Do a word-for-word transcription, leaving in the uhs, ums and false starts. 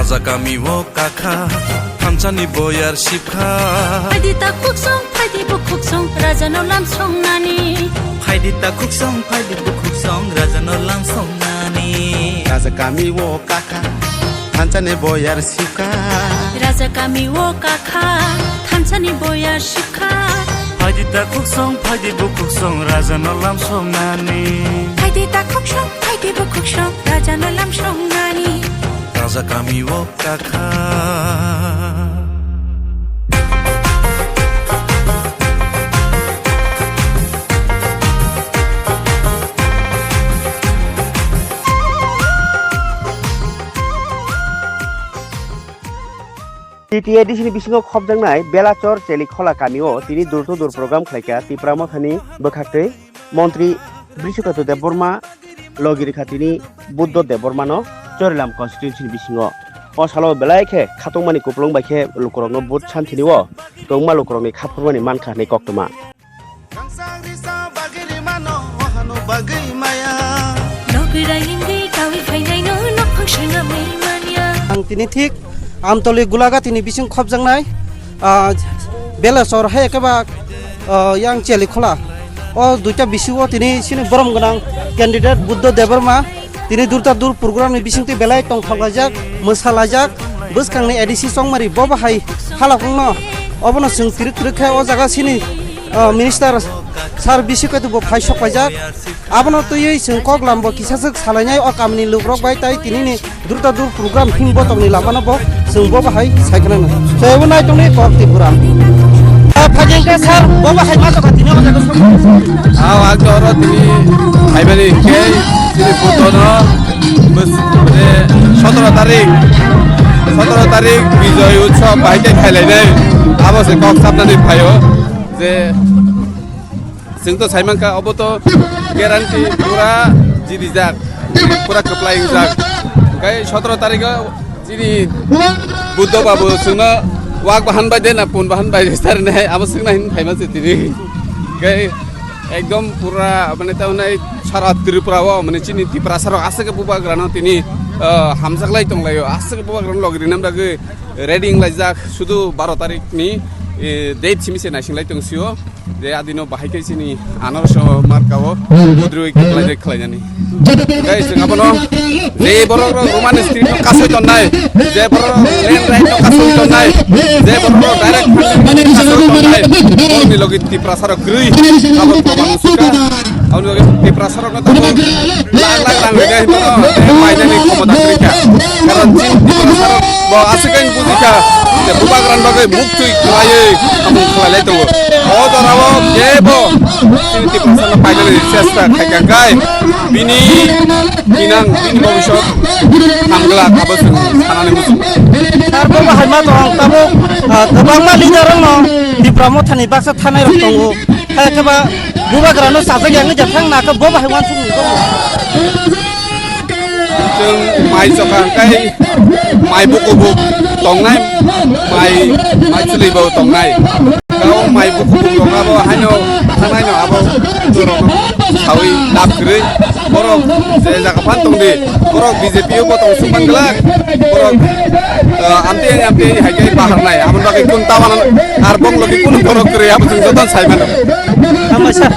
Raja kami o kakha, thansa ni boyar sibkha. Phaidi ta khuksong, phaidi bukhuksong, raja no lam songnani. Phaidi ta khuksong, phaidi bukhuksong, raja no lam songnani. Raja kami o kakha, thansa ni boyar sibkha. Raja kami o kakha, thansa ni boyar sibkha. Phaidi ta khuksong, phaidi bukhuksong, raja no lam songnani. Phaidi ta khuksong, phaidi bukhuksong, raja no lam songnani. Raja kami o kakha. T T A D C ni bisingo khopjaknai Belachor Chelikhola kamio tini door to door program khlaikha Tipra Mothani bwkhaktwi Montri Brisukhetu Debbarma logi rikha tini Buddho Debbarmano Chorilam constituency ni bisingo. O salo belai khe khatungmani kupulung bai khe lukurokno vote santhini o tongma lukurokni khaphurmani mankha hinwi koktwma. Ang tini thik Amtoli Gulagati ni bising khopjaknai, ah, Belachor hai khe ba, ah, yang Chelikhola. O duita bisi o tini sini borom gwnang candidate Buddho Debbarma tini durta dur program ni bising twi belai tongthok laijak, mwsa laijak, bwskang ni A D C Chongmari bo bahai halakung no. Obono chwng twrwk twrwk khe o jaga sini, ah, minister sir bisi kaitu bo phai sok paijak. Abono twiwi chwng kok lam bo kisa swk salainai o kamini lukrok bai tai tini ni Durta dur program him botokni lamano bo chwng bo bahai sai khna nang. Chwng bo nai tongni kok Tripura. A phajeng khe sir bo bahai ma tokha tini o jaga song. Aw, ang to oro tini phaimani hwnkhe tini Buddhono bus-, mane sotoro tarik, sotoro tarik Bijoy Utsav bahai khe khailainai. Abo se kok sapnani phaio je Chwng to sai mankha, obo to guarantee pura jirijak, pura kwplai wngjak. Hwnkhe sotoro tarikho chini Buddho babu chwngno wak bahan bai de na pun bahan bai de sar hinwi abo swngna hin phaima se tini. Hwnkhe ekdom pura mane ta hwnai sara Tripura o mane chini Tiprasa rok aswk bubagrano tini, ah, hamjaklai tonglaio, aswk bubagrano logi rinam bagwi ready wnglaijak, sudu baro tarikni, eh, date simi se naisinglai tong sio. Je adino bahai khe chini anarso marka o bodroi kwplai de khlainani. Guys, chwng abono je borok rok Roman script no kasoi tonnai, je borok rok land right no kasoi tonnai, je borok rok direct funding no kasoi tonnai, borokni logi Tiprasa rok kwrwi abo proman swkha. Aboni bagwi Tiprasa rok no tabuk lakh lakh rang rega hinmano, tei painani khomota kwrwi kha. Karon chini Tiprasa rok bo aswk ang buji kha, je bubagrani bagwi muktwi khlaiwi samung khlailai tongo. O jorao kebo chini Tiprasa no painani chesta khai kha, hwnkhe bini binang, bini bobisot hamglak abo chwng sanani muchungo. Sir, bo bahai ma tong tabuk, ah, kwbangma leader rokno Tipra Mothani baksa thanai rok tongo. Hai khe ba bubagrano sajak yang ja thang na khe bo bahai wansuk ni. Chwng mai chokha hwnkhe mai bukubuk tongnai, mai, mai chwlwi bo tongnai. Kau mai bukubuk rok abo haino thanai no abo borok sawi dap kwrwi borok je jaga phan tongdi borok B J P o bo tong sumang glak borok, eh, amtwi amtwi hai khe bahar nai aboni bagwi kun tawan ar bong logi kun borok kwrwi abo chwng joto sai mano. Hambai sir.